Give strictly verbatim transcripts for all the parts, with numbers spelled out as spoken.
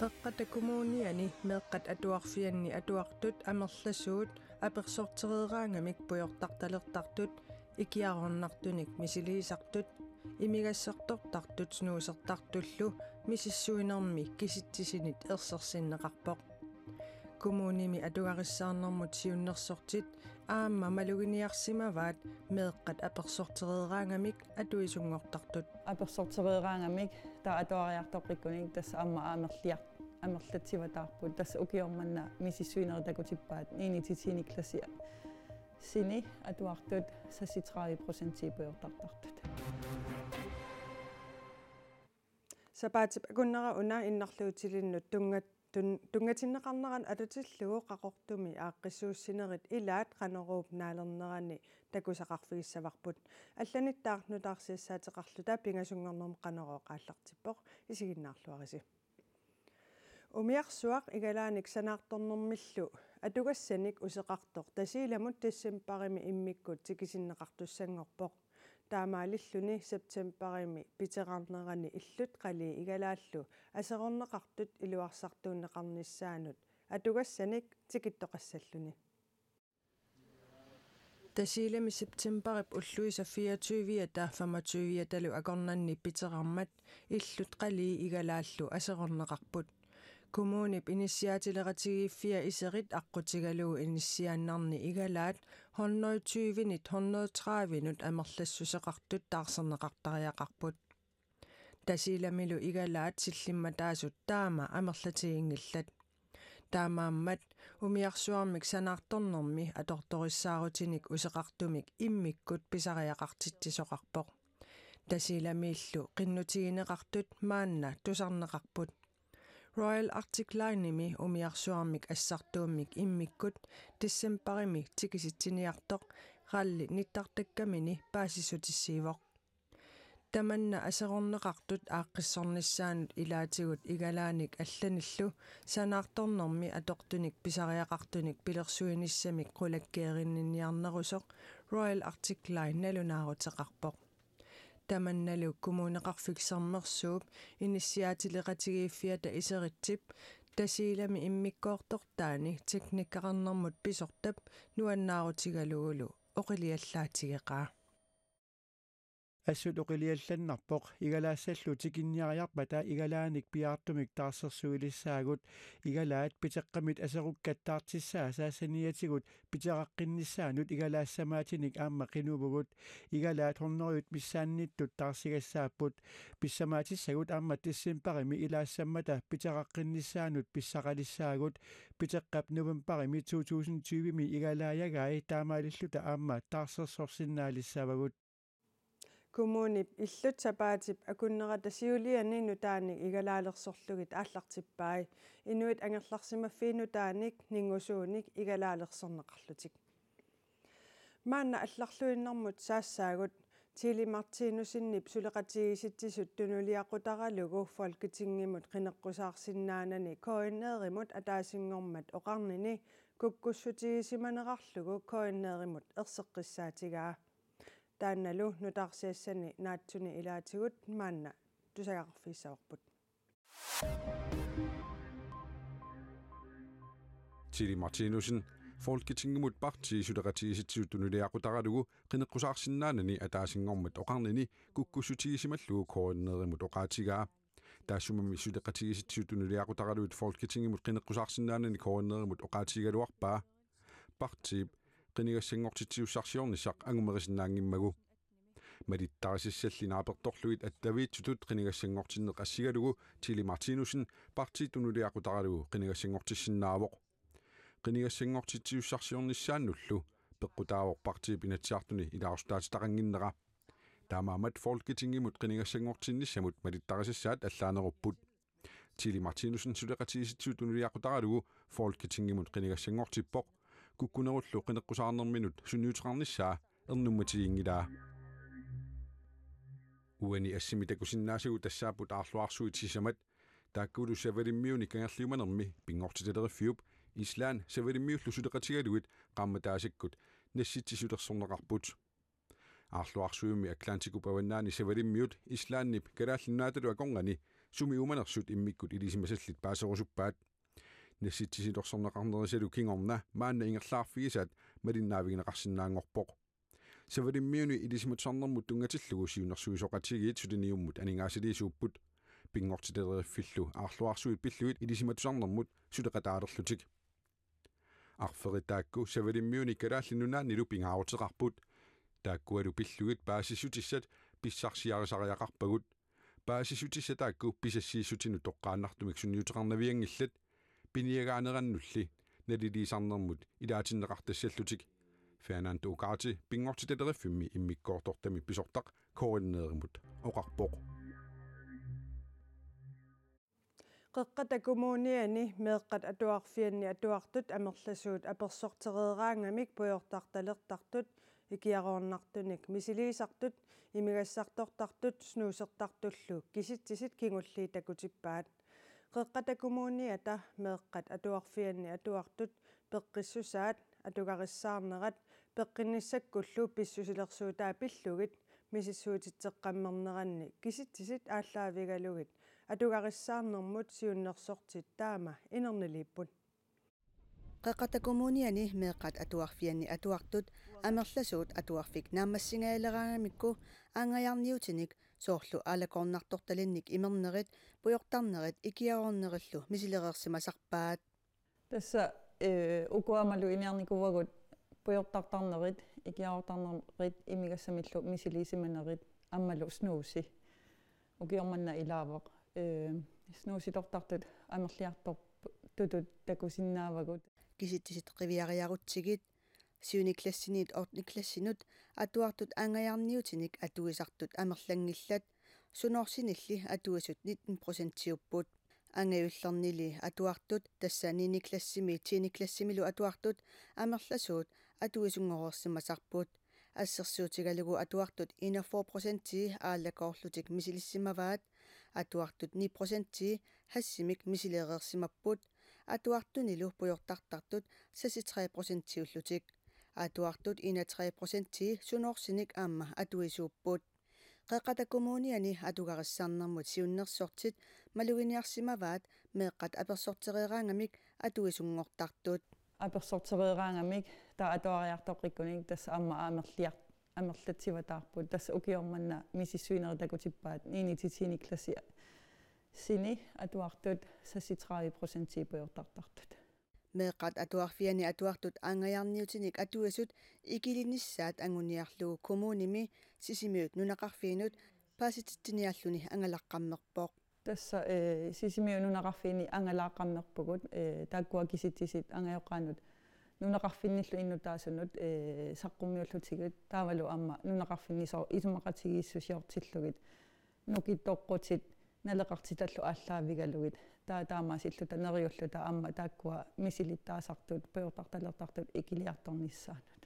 Qeqqata Kommuniani meeqqat atuarfianni atuartut amerlasuut apersortereeraangamik pujortartalertartut, ikiaroornartunik misiliisartut, imigassertortartut nuusertartullu misissuinermi kisitsisinit ersersinneqarpoq. Kommunimi atugarissaarnermut siunnersortit aamma maluginiarsimavaat meeqqat apersortereeraangamik atuisunngortartut. Apersortereeraangamik taava atuariartoqqikkunik tassa aamma amerliar-, amerlatsivataarput, tassa ukioq manna misissuinerit takutippaat niende til tiende klassisini atuartut seksogtredive procent pujortartartut. Sapaatip akunnera una innarluutilinnut tunngat-, tun-, tunngatinneqarneranut atutillugu Qaqortumi aaqqissuussinerit ilaat Qanoruup naalernerani takusaqarfigissavarput. Allanittaaq nutaarsiassaateqarluta pingasunngornermi Qanorooq aallartippoq, isiginnaarluarisi. Umiarsuaq igalaanik sanaartornermillu atugassanik useqartoq Tasiilamut decembarimi immikkut tikisinneqartussanngorpoq. Taamaalilluni septembarimi piterarnerani illut qaliit igalaallu aserorneqartut iluarsartuunneqarnissaannut atugassanik tikittoqassalluni. Tasiilami septembarip ulluisa fireogtyve-ata femogtyve-atalu akornanni piterarmat illut qaliit igalaallu aserorneqarput. Kommunip inissiaatileratigiiffia iserit aqqutigalugu inissiaannarni igalaat hundrede tyve-nit hundrede tredive-nut amerlassuseqartut taarserneqartariaqarput. Tasiilamilu igalaat sillimmataasut taama amerlatiginngillat. Taamaammat umiarsuarmik sanaartornermi atortorissaarutinik useqartumik immikkut pisariaqartitsisoqarpoq. Tasiilamiillu qinnutigineqartut maanna tusarneqarput. Royal Arctic Linemi umiarsuarmik assartuummik immikkut decembarimi tikisitsiniartoq rally nittartakkamini paasissutissiivoq. Tamanna aserorneqartut aaqqissornissaannut ilaatigut igalaanik allanillu sanaartornermi atortunik pisariaqartunik pilersuinissamik qulakkeerinninniarnerusoq Royal Arctic Line nalunaaruteqarpoq. Tamannalu Kommuneqarfik Sermersuup inissiaatileqatigiiffiata iseritsip Tasiilami immikkoortortaani teknikkeqarnermut pisortap nuannaarutigalugulu oqiliallaatigeqaa. Assut oqiliallannarpoq, igalaassallu tikinniariarpata igalaanik piaartumik taarsersuilissaagut. Igalaat piteqqamit aserukkattaartissaasa saniatigut piteqqinnissaanut igalaassamaatinit aamma qinuvugut. Igalaat hundredet missaanniittut taarsigassaapput. Pissamaatissagut aamma decembarimi ilaassammata piteqqinnissaanut pissaqalissaagut. Piteqqap novembarimi to tusind tyve-mi igalaajagai taamaalilluta aamma taarsersorsinnaalissavagut. Kommunip illut sapaatip akunnerata siuliani nutaanik igalaalersorlugit aallartippai. Inuit angerlarsimaffii nutaanik ningusuunik igalaalersorneqarlutik. Maanna allarluinnarmut saassaagut. Tilly Martinussenip suleqatigiissitsisut tunuliaqutaralugu Folketingimut qineqqusaarsinnaanani K N R-imut ataasinngormat oqarnini kukkussutigisimanerarlugu K N R-imut erseqqissaatigaa. Taannalu nutaarsiassani naatsuni ilaatigut maanna tusagaqarfigissavarput. Tilly Martinussen, Folketingimut partiit suleqatigiissitsisut tunuliaqutaralugu qineqqusaarsinnaanani ataasinngormat oqarnini kukkussutigisimallugu K N R-imut oqaatigaa. Taassumami suleqatigiissitsisut tunuliaqutaraluit Folketingimut qineqqusaarsinnaanani K N R-imut oqaatigigaluarpaa. Partiip qinigassanngortitsisussarsiornissaq angumerisinnaanngimmagu. Malittarisassalli naapertorlugit attaviitsutut qinigassanngortinneq assigalugu Tilly Martinussen partiit tunuliaqutaralugu qinigassanngortissinnaavoq. Qinigassanngortitsisussarsiornissaannullu peqqutaavoq partiip Inatsisartuni ilaasortaatitaqannginnera. Taamaammat Folketingimut qinigassanngortinnissamut malittarisassaat allaanerupput. Tilly Martinussen suleqatigiissitsisut tunuliaqutaralugu Folketingimut qinigassanngortippoq. Kukkunerullu qineqqusaarnerminut sunniuteqarnissaa ernummatiginngilaa. Uani assimi takusinnaasagut tassaapput aarluarsuit sisamat. Taakkulu Savalimmiuni kangerliumanermi Pinngortitaleriffiup Island Savalimmiullu suleqatigalugit qaammataasakkut nassitsisulersorneqarput. Aarluarsuimmi Atlantikup avannaani Savalimmiut Islandip Kalaallit Nunaatalu akornanni Sumi uumanersut immikkut ilisimasallit paaserusuppaat. Nassitsisilorsorneqarnerisalu kingorna maanna ingerlaarfigisaat malinnaavigineqarsinnaanngorpoq. Savalimmiuni ilisimatusarnermut tunngatillugu siunnersuisoqatigiit suliniummut aningaasaliisuupput. Pinngortiterivillillu aarluarsuit pillugit ilisimatusarnermut suleqataalerlutik. Arferit taakku Savalimmiuni Kalaallit Nunaannilu pingaaruteqarput. Taakkualu pillugit paasissutissat pissarsiarisariaqarpagut. Paasissutissat taakku pisassiissutinut toqqaannartumik sunniuteqarnavianngillat, piniagaanerannulli naliliisarnermut ilaatinneqartassallutik. Fernando Ugarte Pinngortitaliffimmi immikkoortortami pisortaq K N R-imut oqarpoq. Qeqqata Kommuniani meeqqat atuarfianni atuartut amerlasuut apersortereeraangamik pujortartalertartut, ikiaroornartunik misiliisartut, imigassartortartut, snuusertartullu kisitsisit kingulliit takutippaat. Qeqqata Kommuniata meeqqat atuarfianni atuartut peqqissusaat, atugarissaarnerat peqqinnissakkullu pissusilersuutaa pillugit misissuititseqqammerneranni kisitsisit aallaavigalugit atugarissaarnermut siunnersortit taama inerniliipput. Qeqqata Kommuniani meeqqat atuarfianni atuartut amerlasuut atuarfik naammassingajaleraangamikku aanngajaarniutinik, soorlu aalakoornartortalinnik imernerit, pujortarnerit ikiaroornerillu misilereersimasarpaat. Tassa, eh, uku aamma malugineqarnikuuagut pujortartarnerit, ikiaroortarnerit, imigassamillu misiliisimanerit, aammalu snuusi. Ukioq manna ilaavoq, eh, snuusitortartut amerliartortutut takusinnaavagut. Kisitsisit qiviariarutsigit, syvende klassinit ottende klassinut atuartut aanngajaarniutinik atuisartut amerlanngillat, sunoorsinilli atuisut nitten procentiupput. Angajullernili atuartut, tassa niende klassimi tiende klassimilu atuartut, amerlasuut atuisunngoreersimasarput. Assersuutigalugu atuartut enogfyrre procenti aalakoorlutik misilissimavaat, atuartut ni procenti hashimik misilereersimapput, atuartunilu pujortartartut seksogtredive procentiullutik, atuartut enogtredive procenti sunoorsinik aamma atuisuupput. Qeqqata Kommuniani atugarissaarnermut siunnersortit maluginiarsimavaat meeqqat apersortereeraangamik atuisunngortartut. Apersortereeraangamik taava atuariartoqqikkunik tassa aamma amerliar-, amerlatsivataarput, tassa ukioq manna misissuinerit takutippaat niende til tiende klassini atuartut seksogtredive procenti pujortartartut. Meeqqat atuarfianni atuartut aanngajaarniutinik atuisut ikilinissaat anguniarlugu kommunimi Sisimiut nunaqarfiinut paasititsiniarluni angalaqqammerpoq. Tassa, eh, Sisimiut nunaqarfiini angalaqqammerpugut, eh, taakkua kisitsisit angajoqqaanut nunaqarfinnillu innuttaasunut, eh, saqqummiullutigit taavalu aamma nunaqarfinni soo-, isumaqatigiissusiortillugit nukittoqqutit naleqartitallu aallaavigalugit, taava taamaasilluta neriulluta aamma taakkua misilittaasartut pujortartalertartut ikiliartornissaannut.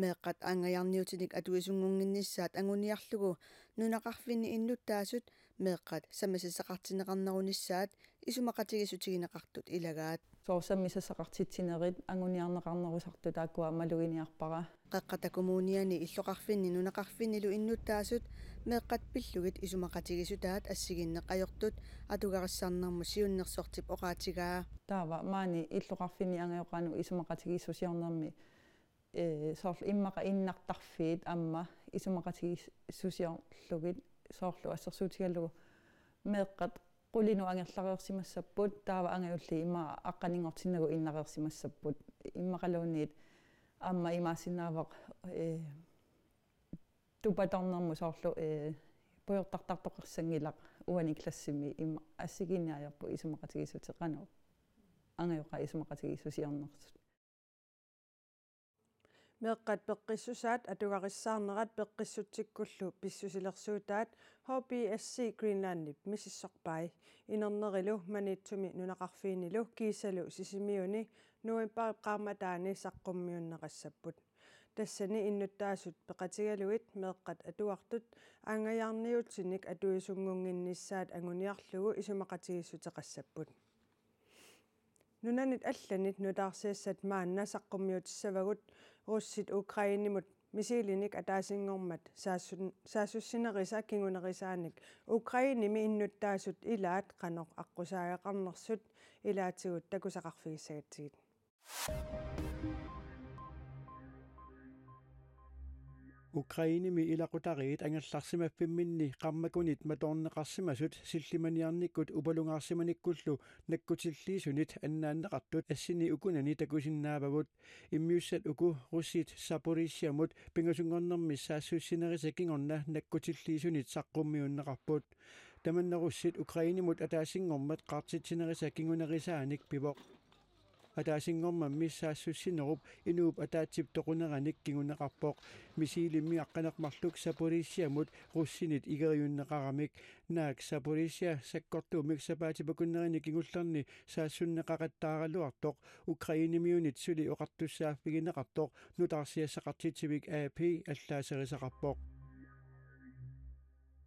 Meeqqat aanngajaarniutinik atuisunngunnginnissaat anguniarlugu nunaqarfinni innuttaasut meeqqat sammisassaqartinneqarnerunissaat isumaqatigiissutigineqartut ilagaat. Sooq sammisassaqartitsinerit anguniarneqarnerusartut taakkua maluginiarpara. Qeqqata Kommuniani illoqarfinni nunaqarfinnilu innuttaasut meeqqat pillugit isumaqatigiissutaat assigiinneq ajortut atugarissaarnermut siunnersortip oqaatigaa. Taava maani illoqarfinni angajoqqaanut isumaqatigiissusiornermi, eh, soorlu immaqa innartarfiit aamma isumaqatigiissusiorlugit, soorlu assersuutigalugu meeqqat qulinut angerlareersimassapput, taava angajulliit ima aqqaninngortinnagu innareersimassapput. Immaqaluunniit aamma imaassinnaavoq, eh, tupatornermut soorlu, eh, pujortartartoqassanngilaq uani klassimi, ima assigiinneq ajorput isumaqatigiissutit qanoq angajoqqaat isumaqatigiissusiornersut. Meeqqat peqqissusaat atugarissaarnerat peqqissutsikkullu pissusilersuutaat H B S C Greenlandip misissorpai. Inernerilu Maniitsumi nunaqarfiinilu kiisalu Sisimiuni novembarip qaammataani saqqummiunneqassapput. Tassani innuttaasut peqatigalugit meeqqat atuartut aanngajaarniutinik atuisunngunnginnissaat anguniarlugu isumaqatigiissuteqassapput. Nunanit allanit nutaarsiassat maanna saqqummiutissavagut russit Ukrainemut misilinik ataasinngormat saassun-, saassussinerisa kingunerisaanik Ukrainemi innuttaasut ilaat qanoq aqqusaagaqarnersut ilaatigut takusaqarfigissagatsigit. Ukrainemi ilaqutariit angerlarsimaffimminni qarmakunit matoorneqarsimasut sillimaniarnikkut upalungaarsimanikkullu nakkutilliisunit annaanneqartut assini ukunani takusinnaavagut. Immiussat uku russit Zaporizhiamut pingasunngornermi saassussinerisa kingorna nakkutilliisunit saqqummiunneqarput. Tamanna russit Ukrainemut ataasinngormat qaartitsinerisa kingunerisaanik pivoq. Ataasinngormammi saassussinerup inuup ataatsip toquneranik kinguneqarpoq. Missilimmi aqqaneq-marluk Zaporizhiamut russinit igeriunneqaramik. Naak Zaporizhia sakkortuumik sapaatip akunnerini kingullerni saassunneqaqattaaraluartoq Ukrainemiunit suli oqartussaaffigineqartoq nutaarsiassaqartitsivik A P allaaserisaqarpoq.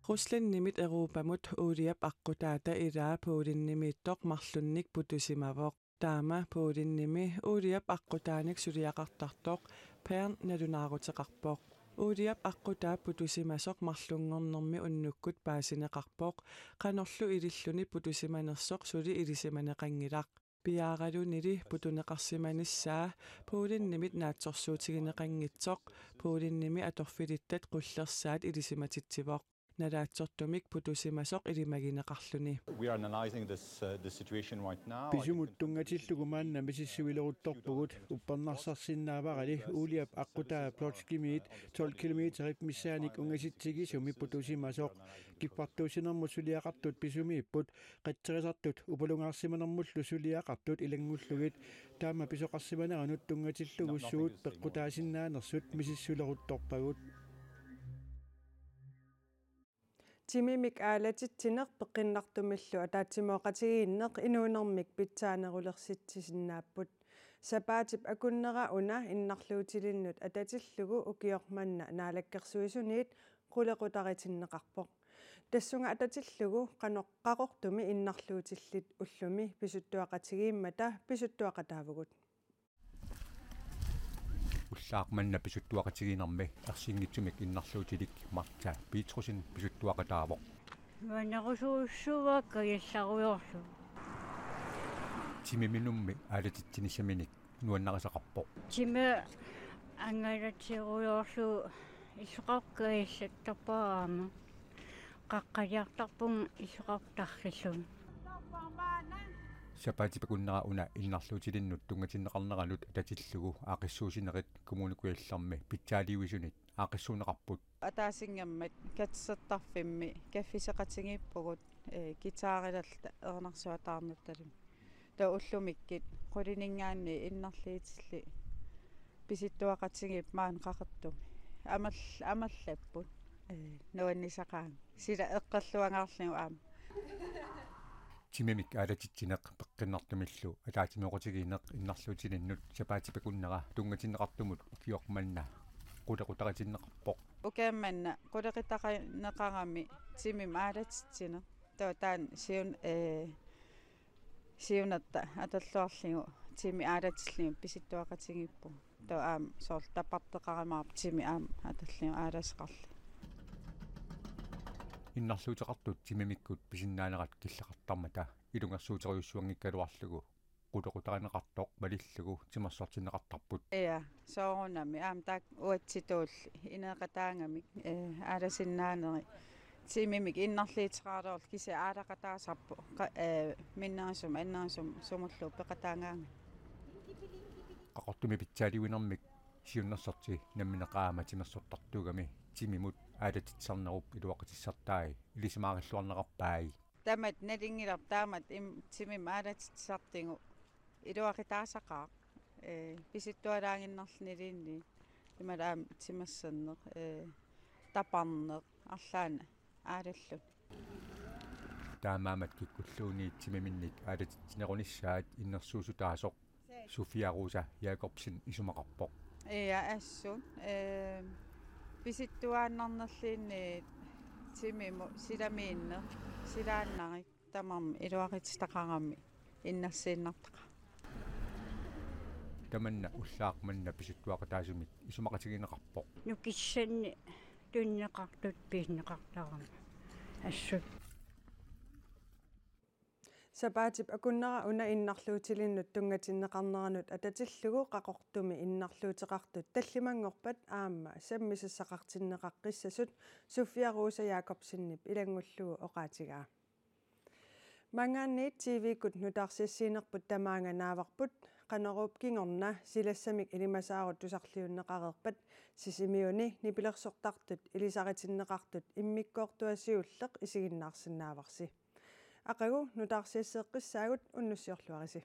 Ruslandimit Europamut uuliap aqqutaata ilaa Polenimiittoq marlunnik putusimavoq. Taama Polenimi uuliap aqqutaanik suliaqartartoq Pern nalunaaruteqarpoq. Uuliap aqqutaa putusimasoq marlunngornermi unnukkut paasineqarpoq, qanorlu ililluni putusimanersoq suli ilisimaneqanngilaq. Piaaralunili putuneqarsimanissaa Polenimit naatsorsuutigineqanngitsoq, Polenimi atorfilittat qullersaat ilisimatitsivoq. Nalaatsortumik putusimasoq ilimagineqarluni. We are analyzing this, uh, this situation right now. I can Pisumut confirm tunngatillugu maanna misissuileruttorpugut, uppernarsarsinnaavarali uuliap aqqutaa Plochkimiit tolv kilometerit missaanik ungasitsigisumi putusimasoq. Kiffartuussinermut suliaqartut pisumiipput, qatserisartut upalungaarsimanermullu suliaqartut ilanngullugit. Taama pisoqarsimaneranut tunngatillugu suut peqqutaasinnaanersut misissuileruttorpagut. Timimik aalatitsineq peqqinnartumillu ataatsimooqatigiinneq inuunermik pitsaanerulersitsisinnaapput. Sapaatip akunnera una innarluutilinnut atatillugu ukioq manna Naalakkersuisuniit qulequtaritinneqarpoq. Tassunga atatillugu qanoq qaqortumi innarluutillit ullumi pisuttuaqatigiimmata pisuttuaqataavugut. Ullaaq manna pisuttuaqatigiinnermi ersinngitsumik innarluutilik Martha Petrussen pisuttuaqataavoq. Nuannerusuussuuakka illarujoorlu. Timiminummi aalatitsinissaminik nuannarisaqarpoq. Timi angalatsirujoorlu illoqarfik illattarpara aamma. Qaqqaliartarpunga illoqarfik tarrilluni. Sapaatip akunnera una innarluutilinnut tunngatinneqarneranut atatillugu aaqqissuussinerit Kommune Kujallermi pitsaaliuisunit aaqqissuunneqarput. Ataasinngormat katersortarfimmi kaffisoqatigiippugut, ee, guitarilerluta erinarsuataarnertalumi. Taava ullumikkut qulininngaanniit innarluutillit pisuttuaqatigiipput maani qaqortumi. Amal-, amallapput, ee, nuannisaqaanga. Sila eqqorluangaarlugu aamma. Timimik aalatitsineq peqqinnartumillu ataatsimooqatigiinneq innarluutilinnut sapaatip akunnera tunngatinneqartumut ukioq manna qulequtaritinneqarpoq. Ukioq manna qulequtarineqarami timimik aalatitsineq. Taava taanna siun-, ee, siunerta atorluarlugu timi aalatillugu pisuttuaqatigiippugut. Taava aamma soorlu taparteqarumaarpoq timi aamma atorlugu aalasoqarluni. Innarluuteqartut timimikkut pisinnaanerat killeqartarmata ilungersuuterujussuanngikkaluarlugu qulequtarineqartoq malillugu timersortinneqartarput. Ja, soorunami aamma taakku uatsitulli ineeqataagamik, ee, aalasinnaanerit. Timimik innarluuteqaraluarluni kisianni aalaqataasarpoq qa-, ee, minnerusumik, annerusumik sumulluunniit peqataagaangat. Qaqortumi pitsaaliuinermik siunnersorti nammineq aamma timersortartuugami timimut aalatitsisarnerup iluaqutissartai ilisimaarilluarnerarpai. Tamatta nalunngilarput taamatut im-, timimik aalatitsisartigu iluaqutaasaqaaq, ee, pisuttualaaginnarluniluunniit imaluunniit aamma timersorneq, ee, taparneq arlaannik aalalluni. Taamaammat kikkulluunniit timiminnik aalatitsinerunissaat innersuussutaasoq Sofia Rosa Jacobsen isumaqarpoq. Ja, assut, ee, pisuttuaannarnerluunniit timimut silamiinneq, silaannarik tamarmik iluaqutitaqarami innersuunnartaqaaq. tamanna ullaaq manna pisuttuaqataasumik isumaqatigineqarpoq. Nukissanni tunneqartut piinneqartarama assut. Sapaatip akunnera una innarluutilinnut tunngatinneqarneranut atatillugu Qaqortumi innarluuteqartut tallimanngorpat aamma sammisassaqartinneqaqqissasut Sofia Rosa Jakobsenip ilanngullugu oqaatigaa. Maanngaanniit T V-kkut nutaarsiassiinerput tamaanga naavarput, Qanoruup kingorna silassamik ilimasaarut tusarliunneqareerpat Sisimiuni nipilersortartut ilisaritinneqartut immikkoortua siulleq isiginnaarsinnaavarsi. Aqagu nutaarsiasseeqqissaagut, unnussiorluarisi.